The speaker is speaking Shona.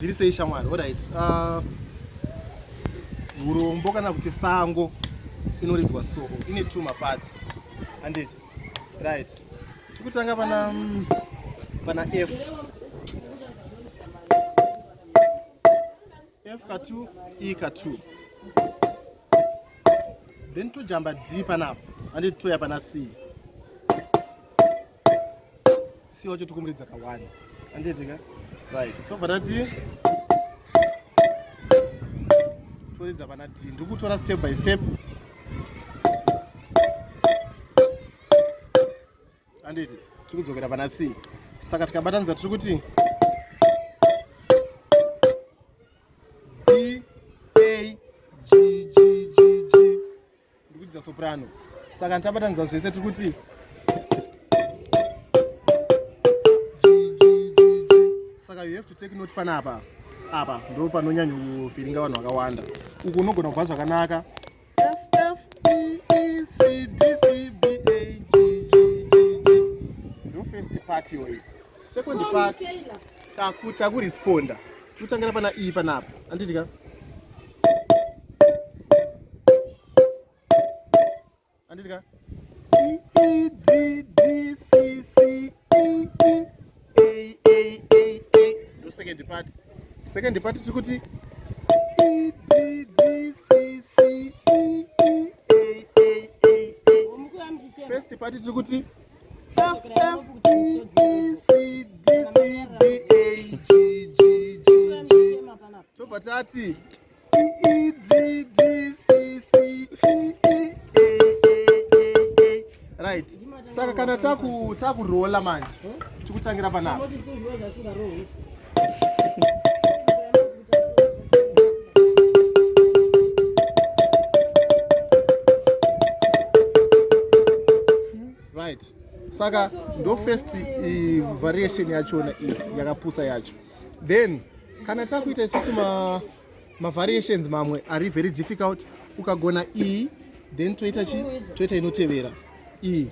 Zviri sei shamwari? Alright. Urombo kana kuti sango inoridzwa so ine two maparts. Handiti? Right. Tikutanga pana F. F ka 2, E ka 2. Then tojamba D panapa. Handiti toya pana C. C wacho tikumuridza ka 1. Handiti ka? Right. Tobva tati toridza pana D. Ndiri kutora step by step. Handiti tiri kudzokera pana C. Saka tikabatanidza tiri kuti B A G G G G. Ndikudzidza soprano. Saka tabatanidza zvese tiri kuti G G G G. Saka you have to take note panapa. Apa ndo panonyanyofiringa vanhu vakawanda. Uku unogona kubva zvakanaka. F F E E C D C B A G G G G. Ndo first part iyoyo. Second part takuresponda. Tikutangira pana E panapa. Handiti ka? Handiti ka? E E D D C C E E A A A A. Ndo second part. Second part tiri kuti E D D C C E E A A A A. First part tiri kuti F F E E C D C B A G G G G. Tobva tati E E D D C C E E A A A A. Right. Saka kana takurola manje tikutangira panapa. Right. Saka ndo first variation yachona iyi yakapusa yacho. Then kana takuita isusu ma variations mamwe ari very difficult, ukagona E then toita chi toita inotevera E.